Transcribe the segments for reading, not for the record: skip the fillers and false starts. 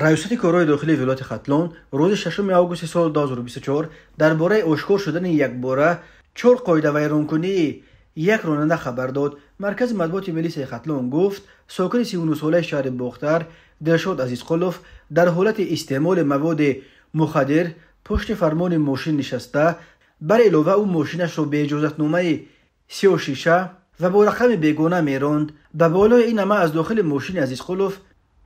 Раёсати корҳои дохилии вилояти Хатлон рӯзи 6 августи соли 2024 дар бораи ошкор шудани якбора 4 қоидавайронкунии як ронанда хабар дод. Маркази матбуоти милисияи Хатлон гуфт, сокини 39-солаи шаҳри Бохтар Дилшод Азизқулов дар ҳолати истеъмоли маводи мухаддир пушти фармони мошин нишаста, бар илова ӯ мошинашро беиҷозатномаи сиёҳшиша ва бо рақами бегона меронд. Ба болои ин ҳама аз дохили мошини Азизқулов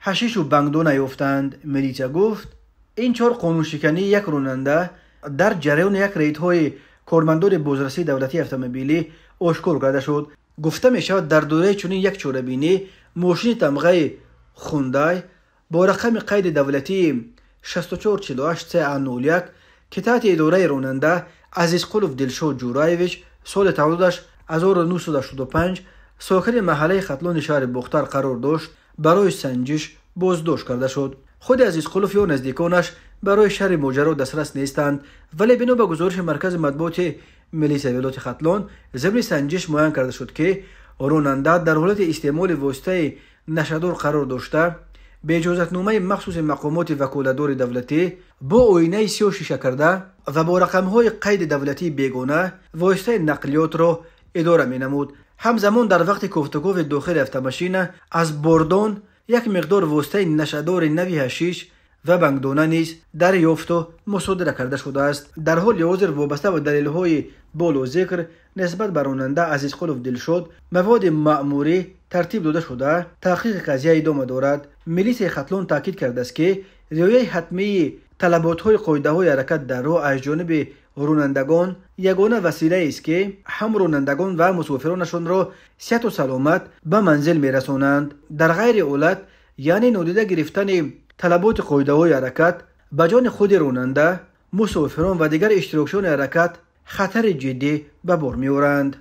ҳашишу бангдона ёфтанд. Милитсия гуфт, ин 4 қонуншикании як ронанда дар ҷараёни як рейдҳои кормандони бозрасии давлатии автомобилӣ ошкор карда шуд. Гуфта мешавад, дар доираи чунин як чорабинӣ мошини тамғаи Хундай бо рақами қайди давлатии 6448 CA01, ки таҳти идораи ронанда Азизқулов Дилшод Ҷураевич, соли таваллудаш 1985, сокини маҳаллаи Хатлони шаҳри Бохтар қарор дошт, барои санҷиш боздошт карда шуд. Худи Азизқулов ё наздиконаш барои шарҳи моҷаро дастрас нестанд, вале бино ба гузориши маркази матбуоти милисияи вилояти Хатлон, зимни санҷиш муайян карда шуд, ки ронанда дар ҳолати истеъмоли воситаи нашъадор қарор дошта, беиҷозатномаи махсуси мақомоти ваколатдори давлатӣ бо оинаи сиёҳ шиша карда ва бо рақамҳои қайди давлатии бегона воситаи нақлиётро идора менамуд. Ҳамзамон дар вақти кофтукови дохили автомашина аз бордон як миқдор воситаи нашъадори нави ҳашиш ва бангдона низ дарёфту мусодира карда шудааст. Дар ҳоли ҳозир вобаста ба далелҳои боло зикр нисбат ба ронанда Азизқулов Дилшод маводи маъмурӣ тартиб дода шуда, таҳқиқи қазия идома дорад. Милисияи Хатлон таъкид кардааст, ки риояи ҳатмии талаботҳои қоидаҳои ҳаракат дар роҳ аз ҷониби ронандагон ягона василаест, ки ҳам ронандагон ва мусофиронашонро сиҳату саломат ба манзил мерасонанд. Дар ғайри ҳолат, яъне нодида гирифтани талаботи қоидаҳои ҳаракат, ба ҷони худи ронанда, мусофирон ва дигар иштирокчиёни ҳаракат хатари ҷиддӣ ба бор меоранд.